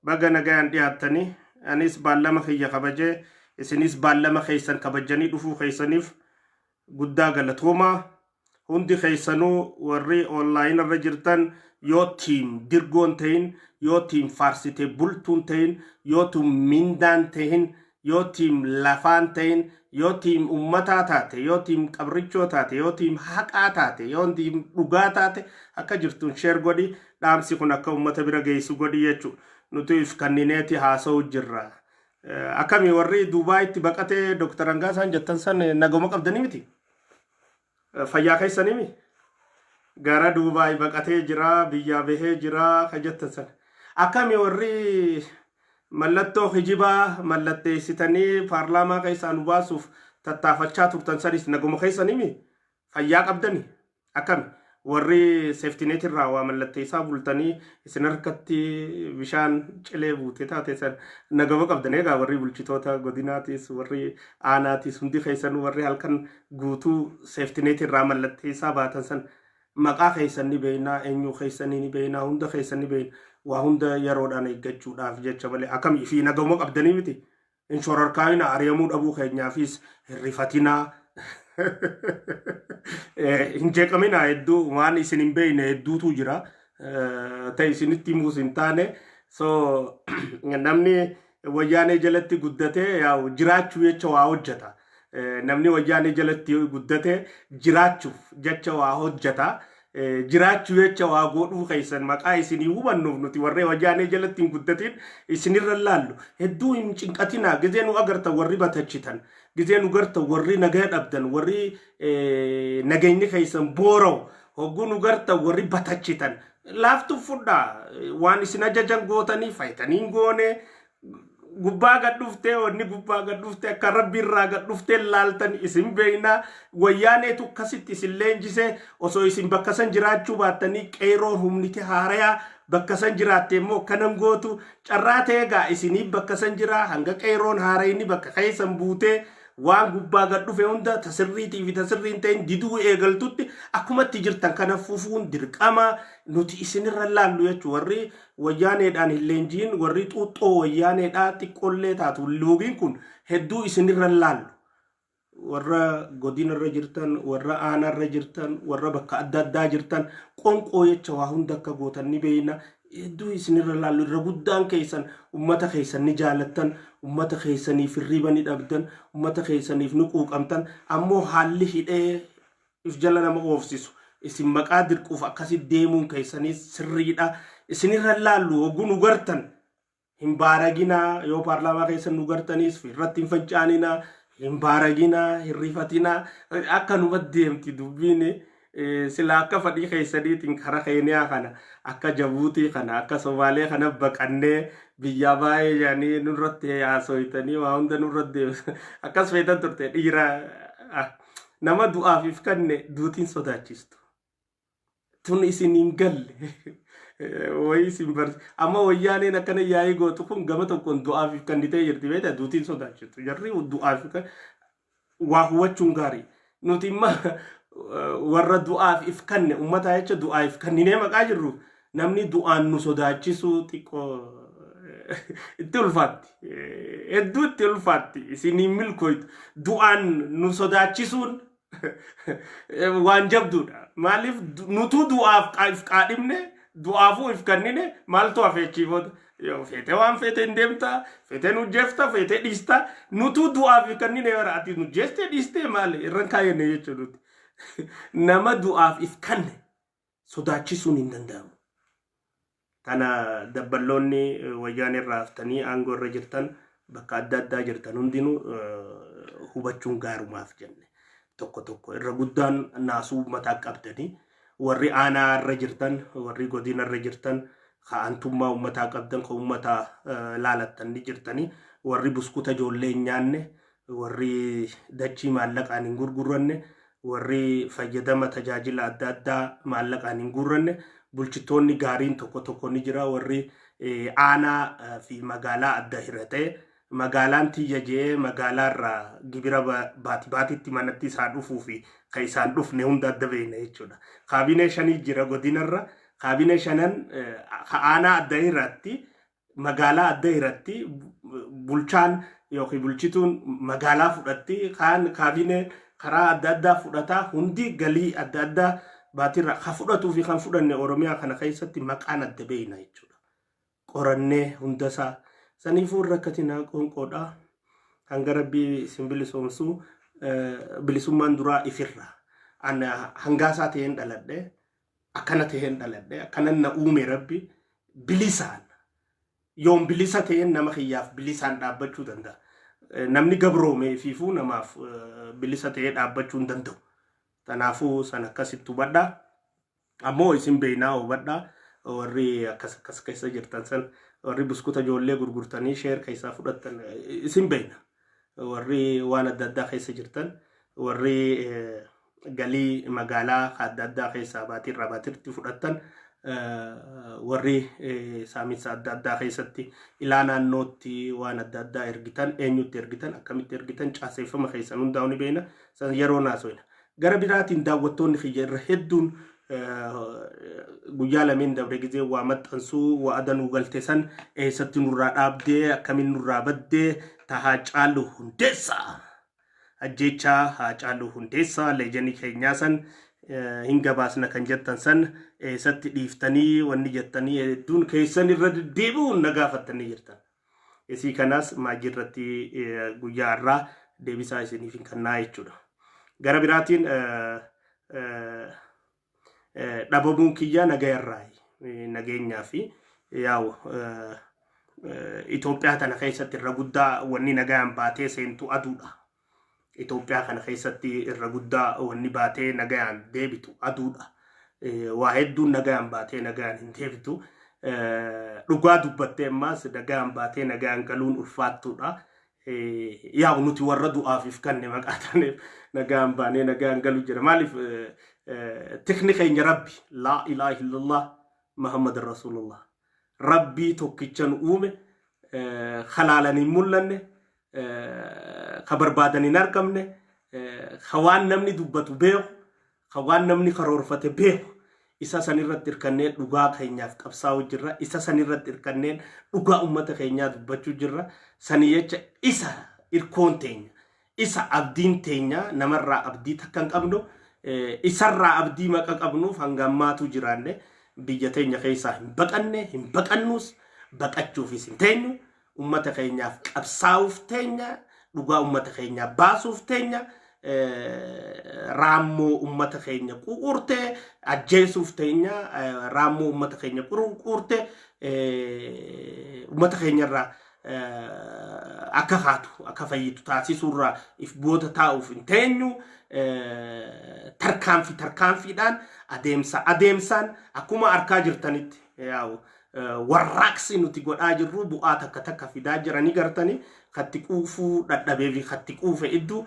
Baga nagayaan dhiyaattanii. Anis baallama kiyya kabajee isinis baallama keessan kabajanii dhufuu keessaniif guddaa galatoomaa. Hundi keessanuu warri online irra jirtan, yoo team dirgoon ta'in, yoo team faarsitee bultuun ta'in, yoo team mindaan ta'in, yoo team lafaan ta'in, yoo team ummataa taate, yoo team qabrichoo taate, yoo team haqaa taate, yoo team dhugaa taate, akka jirtuun share godhi. Dhaamsi kun akka ummata bira geessu godhi jechuudha. Nuti if kannineeti haasa'u jirra. Akkami warri Duubaayitti baqatee Dr. Angaasaan jettan san, nagoma qabdanii miti? Fayyaa keessanii? Gara Duubaay baqatee jira, biyyaa bahee jira ka jettan san. Akkami warri mallattoo kijibaa mallatteessitanii paarlaamaa keessaa nu baasuuf tattaafachaa turtan sanis, naguma keessanii? Fayyaa qabdanii? Akkami warri safety net irraa waa mallatteessaa bultanii isin harkatti bishaan cilee buute taate san, nagama qabdanii? Egaa warri bulchitoota godinaatis, warri aanaatis, hundi keessan warri halkan guutuu safety net irraa mallatteessaa baatan san, maqaa keessan ni beeknaa, eenyuu keessanii ni beeknaa, hunda keessan ni beekna. Waa hunda yeroodhaan eeggachuudhaaf jecha malee, akkami fi nagama qabdanii miti? Hin shororkaayina, ari'amuu dhabuu keenyaafis hin rifatinaa. Hin jeeqaminaa. Hedduu waan isin hin beekne hedduutu jira. Ta'e isinitti himuus hin taane. So namni wayyaanee jalatti guddatee yaa'u jiraachuu jecha waa hojjeta. Namni wayyaanee jalatti guddatee jiraachuuf jecha waa hojjeta. Jiraachuu jecha waa godhuu keessan maqaa isinii hubannuuf, nuti warreen wayyaanee jalatti hin guddatin isinirra laallu. Hedduu hin cinqatinaa. Gizee nu agartan warri batachitan, gizee nu gartan warri nagaa dhabdan, warri nageenyi keessan boora'u, hogguu nu gartan warri batachitan, laaftu fudhaa. Waan isin ajajan gootanii faayitanii hin goone. Gubbaa gad dhuftee, wanni gubbaa gad dhuftee akka rabbi irraa gad dhuftee laaltan isin beeknaa. Wayyaaneetu akkasitti isin leenjise. Osoo isin bakka san jiraachuu baattanii, qeeroon humniti haarayaa bakka san jiraatte immoo kanan gootu. Carraa ta'e egaa isinii bakka san jira. Hanga qeeroon haarayni bakka keessan buutee waan gubbaa gad dhufe hunda tasirriitii fi tasirriin ta'in diduu eegaltutti, akkumatti jirtan kana fufuun dirqama. Nuti isinirra laallu jechuun, warri wayyaaneedhaan hin leenjiin, warri xuuxxoo wayyaaneedhaa xiqqoollee taatu loogiin kun hedduu isinirra laallu. Warra godinarra jirtan, warra aanaarra jirtan, warra bakka adda addaa jirtan, qonqoo jecha waa hunda akka gootan ni beeyna. Hedduu isinirra laallu. Irra guddaan keessan ummata keessan ni jaalattan, ummata keessaniif hirriba ni dhabdan, ummata keessaniif ni quuqamtan. Ammoo haalli hidhee if jala nama oofsisu isin maqaa dirquuf akkasi deemuun keessanis sirriidha. Isinirra laallu. Hogguu nu gartan hin baaraginaa. Yoo paarlaamaa keessa nu gartanis irratti hin fancaaninaa, hin baaraginaa, hin rifatinaa. Akka numa deemti dubbiin. Sila akka fadhii keessaniitiin kara Keeniyaa kana, akka Jabuutii kana, akka Somaalee kana baqannee biyyaa baay'ee jedhanii nurratti haasoytanii waa hunda nurratti deebisan akkas feetan turte. Dhiira, nama du'aaf if kanne duutiin sodaachistu. Tun isin hin galle wayi isin bar. Amma wayyaaneen akkana yaa'ii gootu kun gama tokkoon du'aaf if kannitee jirti, beektaa? Duutiin sodaachistu jarri du'aaf waa hubachuun gaarii. Nuti imma warra du'aaf if kanne, ummata jecha du'aaf if kanninee maqaa jirru, namni du'aan nu sodaachisuu xiqqoo itti ulfaatti, hedduu itti ulfaatti. Isin hin milkooytu. Du'aan nu sodaachisuun waan jabduudha. Maaliif? Nutuu du'aaf if qaadhimne, du'aafuu if kannine. Maaltu hafe achiifoota? Yoo feetee waan feete hin deemta, feetee nu jeefta, feetee dhiista. Nutuu du'aaf if kannine bara. Ati nu jeestee dhiistee maali irran kaayyanne jechuudha. Nuti nama du'aaf if kanne sodaachisuun hin danda'amu. Tana dabballoonni wayyaan irraa haftanii aangoo irra jirtan, bakka adda addaa jirtan hundinuu hubachuun gaarumaaf jenne. Tokko tokko irra guddaan naasuu mataa qabdanii, warri aanaa irra jirtan, warri godina irra jirtan, ka aantummaa uummataa qabdan, ka uummataa laalattan ni jirtanii. Warri buskuta ijoollee hin nyaanne, warri dachii maallaqaan hin gurguranne, warri fayyadama tajaajila adda addaa maallaqaan hin guurranne, bulchitoonni gaariin tokko tokko ni jira. Warri aanaa fi magaalaa adda hiratee, magaalaan tiyya jee magaalaa irraa gibira baati baatitti manatti isaa dhufuu fi kan isaan dhufne hunda adda beekna jechuudha. Kaabinee shanii jira godinarra. Kaabinee shanan aanaa adda hiratti. Magaalaa adda hiratti, bulchaan yookiin bulchituun magaalaa fudhatti, kaan kaabinee karaa adda addaa fudhataa, hundi galii adda addaa baatirra ka fudhatuu fi kan fudhanne Oromiyaa kana keessatti maqaan adda beeyna jechuudha. Qorannee hundasaa saniifuu rakkatinaa qoonqoodha. Hanga Rabbii isin bilisoomsuu, bilisummaan duraa ifirra. An hangaasaa ta'een dhaladhe, akkana ta'een dhaladhe, akkanan na uume Rabbi. Bilisaan yoon bilisa ta'een nama kiyyaaf bilisaan dhaabbachuu danda'a. Namni gabroome ifiifuu namaaf bilisa ta'ee dhaabbachuu hin danda'u. Kanaafuu san akkasitti hubadhaa. Ammoo isin beeynaa, hubadhaa, warri akkas akkas keessa jirtan san, warri buskuta ijoollee gurgurtanii share keessaa fudhattan, isin beeyna. Warri waan adda addaa keessa jirtan, warri galii magaalaa adda addaa keessaa baatiirraa baatiirtti fudhattan, warri saaminsa adda addaa keessatti ilaa naannootti waan adda addaa ergitan, eenyutti ergitan, akkamitti ergitan, caaseeffama keessan hundaa'u ni beeyna. San yeroo naasoyna. Gara biraatiin daawwattoonni kiyya irra hedduun guyyaa lameen dabre gizee waa maxxansuu wa'ada nuu galte san eessatti nurraa dhaabdee, akkamiin nurraa baddee, ta Haacaaluu Hundeessaa, ajjeechaa Haacaaluu Hundeessaa leejenii keenyaa san hin gabaasna kan jettan san eessatti dhiiftanii wanni jettanii hedduun keessan irra deddeebi'uun na gaafattanii jirtan. Isii kanaas maajii irratti guyyaa har'aa deebisaa isiniif hin kennaa jechuudha. Gara biraatiin dhabamuun kiyyaa nagayarraayi, nageenyaa fi yaa'u Itoophiyaa tana keessatti irra guddaa wanni nagayaan baatee seentu aduudha. Itoophiyaa kana keessatti irra guddaa wanni baatee nagayaan deebitu aduudha. Waa hedduun nagayaan baatee nagayaan hin deebitu. Dhugaa dubbattee ammaas nagayaan baatee nagayaan galuun ulfaattuudha. Yaa'u nuti warra du'aaf if kanne maqaa taaneef nagaan baanee nagaan galu jira. Maaliif? Tikni keenya Rabbi, laa ilaaha illallah Muhammad Rasulullah. Rabbii tokkicha nu uume, halaalan hin mul'anne, ka barbaadan hin argamne, ka waan namni dubbatu beeku, ka waan namni karoorfate beeku, isa san irratti hirkannee dhugaa keenyaaf qabsaa'uu jirra. Isa san irratti hirkannee dhugaa ummata keenyaa dubbachuu jirra. Sani jecha isa irkoon teenya, isa abdiin teenya. Namarraa abdii takka hin qabnu, isarraa abdii maqa qabnuuf hanga ammaatu jiraanne. Biyya teenya keessaa hin baqanne, hin baqannus, baqachuufis hin teenyu. Ummata keenyaaf qabsaa'uuf teenya, dhugaa ummata keenyaa baasuuf teenya, raammoo ummata keenya quuqurte ajjeesuuf teenya, raammoo ummata keenya quuqurte ummata keenyarraa akka kaatu, akka fayyitu taasisuurraa if booda taa'uuf hin teenyu. Tarkaanfii tarkaanfiidhaan, adeemsa adeemsaan, akkuma arkaa jirtanitti yaa'u warraaqsi nuti godhaa jirru bu'aa takka takka fidaa jiranii gartanii, katti quufuu dhadhabee fi katti quufe idduu.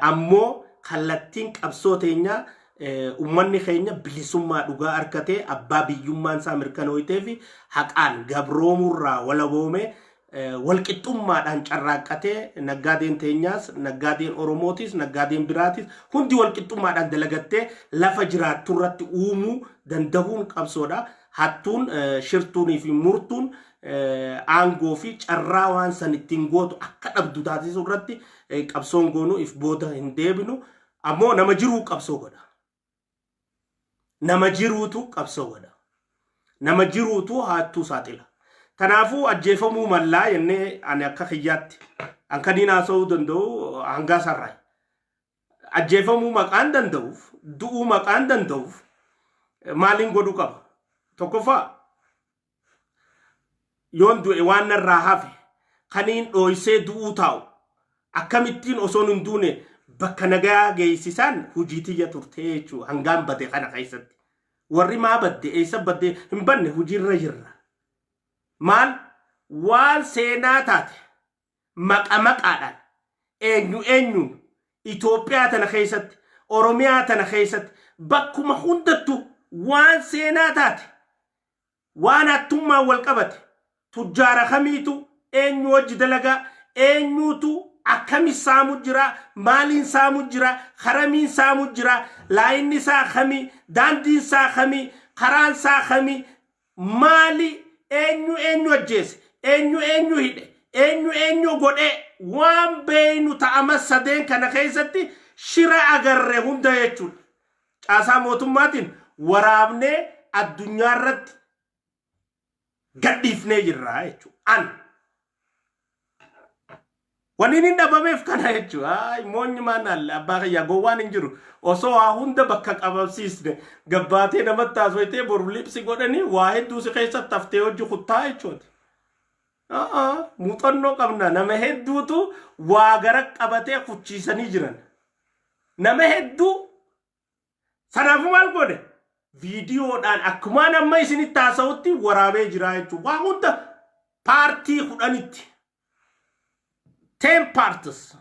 Ammoo kallattiin qabsoo teenyaa ummanni keenya bilisummaa dhugaa argatee, abbaa biyyummaan isaa mirkanooytee fi haqaan gabroomurraa walaboomee, walqixxummaadhaan carraaqqatee, naggaadeen teenyaas, naggaadeen Oromootis, naggaadeen biraatis hundi walqixxummaadhaan dalagattee lafa jiraattu irratti uumuu dandahuun qabsoodha. Hattuun, shirtuunii fi murtuun aangoo fi carraa waan san ittiin gootu akka dhabdu taasisuu irratti qabsoon goonuu if booda hin deebinu. Ammoo nama jiruu qabsoo godha. Nama jiruutu qabsoo godha. Nama jiruutu haattuu saaxila. Kanaafuu ajjeefamuu mallaa jennee ani akka kiyyaatti an kaniin haasa'uu danda'u hangaa sarraa. Ajjeefamuu maqaan danda'uuf, du'uu maqaan danda'uuf maaliin godhuu qaba? Tokkoffaa, yoon du'e waan narraa hafe kaniin dhooysee du'uu taa'u akkamittiin osoon hin duune bakka nagaa geessisaan hojii tiyya turtee jechuudha hangaan bade kana keessatti. Warri maa badde, eessa badde, hin banne, hojiirra jirra. Maal waan seenaa taate maqa maqaadhaan, eenyu eenyuun Itoophiyaa tana keessatti, Oromiyaa tana keessatti, bakkuma hundattuu waan seenaa taate, waan hattummaan wal qabate, tujjaara kamiitu eenyu wajji dalagaa, eenyuutu akkami saamu jira, maaliin saamu jira, karamiin saamu jira, laayinni isaa kamii, daandiin isaa kamii, karaan isaa kamii, maali, eenyu eenyu ajjeese, Eenyu eenyu hidhe? Eenyu eenyu godhe? Waan beeynu ta'ama sadeen kana keessatti shira agarre hunda jechuudha. Caasaa mootummaatiin waraabnee addunyaa irratti gadhiifnee jirra jechuudha. An. Wanni inni dhabameef kana jechuudha. Ay, moonyi maan alle abbaa kiyyaa gowwaan hin jiru. Osoo waa hunda bakka qabamsiisne gabbaatee namatti haasofitee boru libsi godhanii waa hedduu si keessatti haftee hojii kuttaa jechuudha. Muuxannoo qabna, nama hedduutu waa gara qabatee kuchiisanii jiran. Nama hedduu sanaafuu maal godhe? Viidiyoodhaan akkumaan amma isinitti haasa'utti waraabee jira jechuudha. Waa hunda paartii 10tti. 10 parts.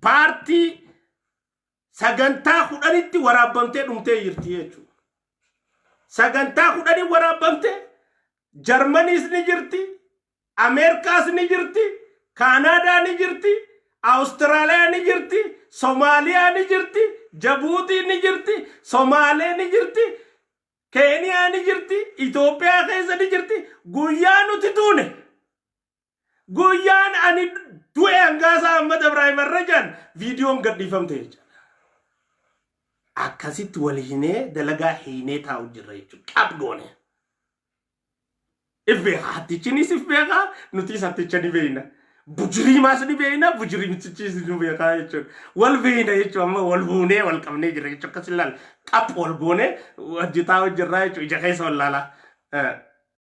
Paartii sagantaa 10tti waraabamtee dhumtee jirti jechuudha. Sagantaa 10 waraabamtee Jarmaniis ni jirti, Ameerikaas ni jirti, Kaanaadaa ni jirti, Awustiraaliyaa ni jirti, Somaaliyaa ni jirti, Jabuutii ni jirti, Somaalee ni jirti, Keeniyaa ni jirti, Itoophiyaa keessa ni jirti. Guyyaa nuti duune, guyyaan ani du'e hangaasaa Ahmad Ibrahim Arrajaan viidiyoon gadhiifamte jechuudha. Akkasitti wal hinee dalagaa hiinee taa'u jirra jechuudha. Qab goone. If beekaa, hattichinis if beekaa, nutis hatticha ni beeyna. Bujiriimaas ni beeyna, bujiriimtichis ni beekaa jechuudha. Wal beeyna jechuudha, amma wal buunee wal qabnee jirra jechuudha. Akkas ilaal qap wal goonee hojjetaa hojjerraa jechuudha, ija keessa wal laalaa.